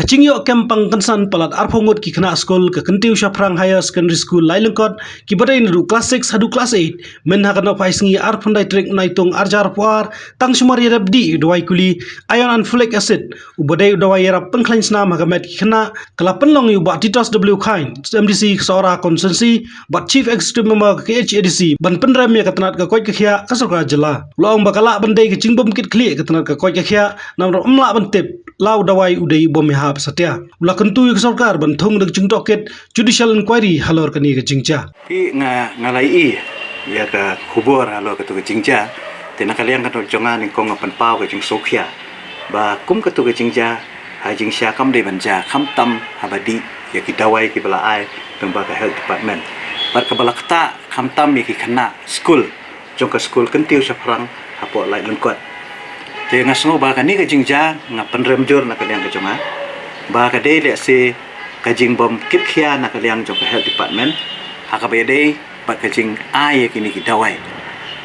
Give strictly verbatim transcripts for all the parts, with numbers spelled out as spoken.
Jingïoh kem pang kynsan palat arphew ngut ki khynnah skul ka Kyntiew Shaphrang Higher Secondary School Lailyngkot, kiba dei naduh klas six haduh klas eight, mynha ka nohphai sngi arphew khyndai tarik Naitung arjar phuar, tang sumar ïarap dih u dawai kuli iron and folic acid, uba dei u dawai ïarap pynkhlaiñ snam ha ka met ki khynnah, ka la pynlong ïa u Bah Titos W Chyne, MDC ka Sohra Constituency bad Chief Executive Member ka KHADC, ban pynrem ïa ka tnat ka koit ka khiah ka sorkar jylla. U la ong ba ka lah ban dei ka jingbym kit khlieh ka tnat ka koit ka khiah, namar ym lah ban tip la u dawai u dei u bym ïahap satia. U la kyntu ïa ka sorkar ban thung da ka jingtohkit judicial inquiry halor kane ka jingjia. Phi, nga, nga la ïohi ïa ka khubor halor katu ka jingjia. Te na ka liang katu jong nga nyngkong nga pynpaw ka jingsngewkhia ba kum katu ka jingjia, ha jingshisha kam dei ban jia khamtam haba dih ïa ki dawai kiba la ai lyngba ka health department. Bad kaba la ktah khamtam ïa ki khynnah skul jong ka skul Kyntiew Shaphrang hapoh Lailyngkot. Te nga sngew ba kane ka jingjia, nga pynrem jur na ka liang ka jong nga ba ka dei lehse ka jingbym kit khia na ka liang jong ka health department ha kaba ïadei bad ka jingai ïa kine ki dawai.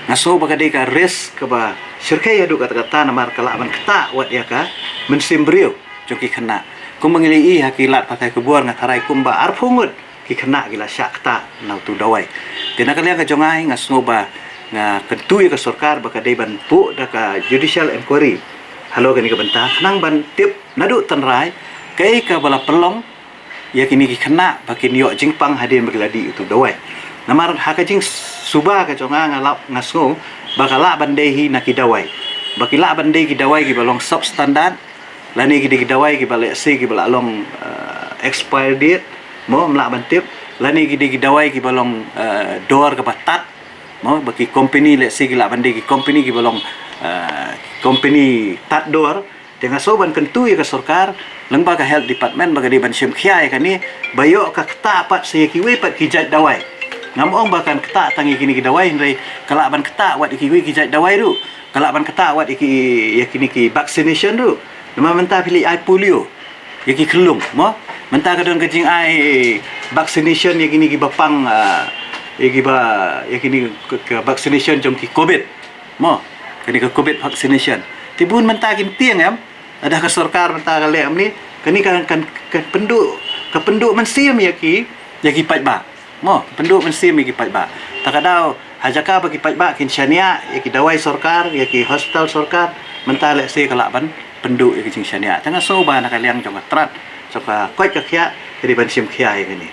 Nga sngew ba ka dei ka risk kaba shyrkhei haduh katta katta, namar ka lah ban ktah wat ïa ka mynsiem briew jong ki khynnah. Kumba ngi la ïohi ha ki lad pathai khubor, nga tharai kumba arphew ngut ki khynnah ki la shah ktah na utu u dawai. Te na ka liang ka jong nga, nga sngew ba nga kyntu ïa ka sorkar ba ka dei ban buh da ka judicial inquiry halor kane ka bynta, khnang ban tip naduh tynrai kaei kaba la pynlong ïa kine ki khynnah ba kin ïoh jingpang hadien ba ki la dih utu u dawai. Namar ha ka jingsuba ka jong nga, nga la, nga sngew ba ka lah ban dei hi na ki dawai, ba ki lah ban dei ki dawai kiba long substandard, lane ki dei ki dawai kiba lehse kiba la long, eh, expire date, mo, ym lah ban tip, lane ki dei ki dawai kiba long, eh, dor kaba tad, mo, ba ki company lehse ki lah ban dei ki company kiba long, eh, company tad dor. Te nga sngew ban kyntu ïa ka sorkar lyngba ka health department ba ka dei ban shim khia ïa kane, ba ïoh ka ktah pat sa ïa kiwei pat ki jait dawai. Ngam ong ba kan ktah tang ïa kine ki dawai, hynrei ka lah ban ktah wat ïa kiwei ki jait dawai ruh. Ka lah ban ktah wat ïa ki, ïa kine ki vaccination ruh. Namar mynta phi leit ai polio ïa ki khyllung, mo? Mynta ka don ka jingai vaccination ïa kine kiba pang, ah, ïa kiba, ïa kine ka, ka vaccination jong ki covid, mo? Kane ka covid vaccination. Te bun mynta kin tieng, em? Lada ka sorkar mynta ka leh kumne, kane ka, kan, kan pynduh, ka pynduh mynsiem ïa ki, ïa ki paidbah. Mo, pynduh mynsiem ïa ki paidbah. Ta ka daw, ha jaka ba ki paidbah kin shaniah ïa ki dawai sorkar, ïa ki hospital sorkar, mynta lehse ka lah ban pynduh ïa ki jingshaniah. Te nga sngew ba na ka liang jong ka tnat jong ka koit ka khiah, ka dei ban shim khia ïa kane.